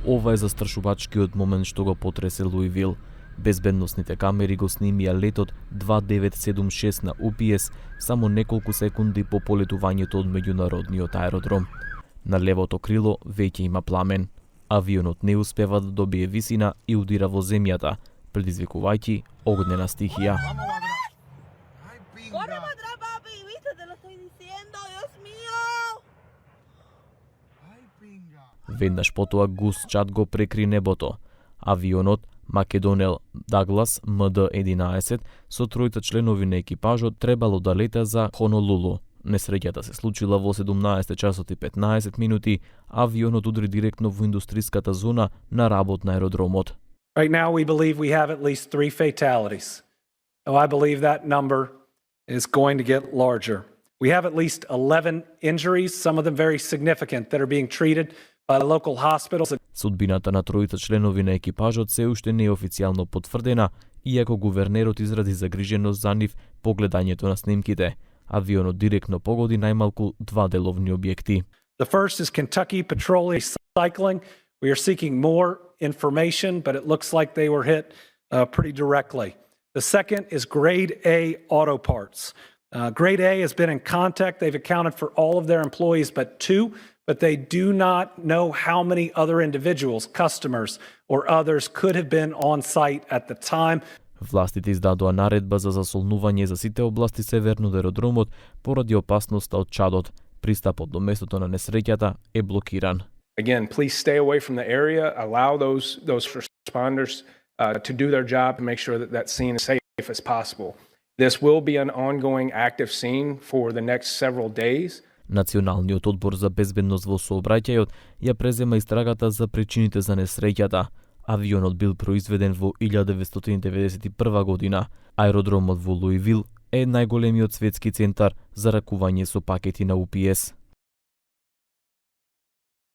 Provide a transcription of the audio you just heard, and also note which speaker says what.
Speaker 1: Ова е застрашувачкиот момент што го потресе Луивил. Безбедносните камери го снимија летот 2976 на UPS само неколку секунди по полетувањето од меѓународниот аеродром. На левото крило веќе има пламен. Авионот не успева да добие висина и удира во земјата, предизвикувајќи огнена стихија. Веднаш потоа густ чад го прекри небото. Авионот Македонел Даглас МД-11 со тројца членови на екипажот требало да лета за Хонолулу. Несреќата се случила во 17 часот и 15 минути. Авионот удри директно во индустриската зона на работ на аеродромот.
Speaker 2: Right now we believe we have at least 3 fatalities. Oh, I believe that number is going to get larger. We have at least 11 injuries, some of them very significant, that are being treated by local hospitals.
Speaker 1: Судбината на тројца членови на екипажот се уште не е официјално потврдена, иако гувернерот изрази загриженост за нив по гледањето на снимките. Авионот директно погоди најмалку 2 деловни објекти.
Speaker 2: The first is Kentucky Petroleum Recycling. We are seeking more information, but it looks like they were hit pretty directly. The second is Grade A Auto Parts. Grade A has been in contact. They've accounted for all of their employees but they do not know how many other individuals, customers, or others could have been on site at the time.
Speaker 1: Властите издадоа наредба за засолнување за сите области северно од аеродромот поради опасноста од чадот. Пристапот до местото на несреќата е блокиран.
Speaker 3: Again, please stay away from the area. Allow those responders to do their job and make sure that scene is safe as possible. This will be an ongoing active scene for the next several days.
Speaker 1: Националниот одбор за безбедност во сообраќајот ја презема истрагата за причините за несреќата. Авионот бил произведен во 1991 година. Аеродромот во Луивил е најголемиот светски центар за ракување со пакети на UPS.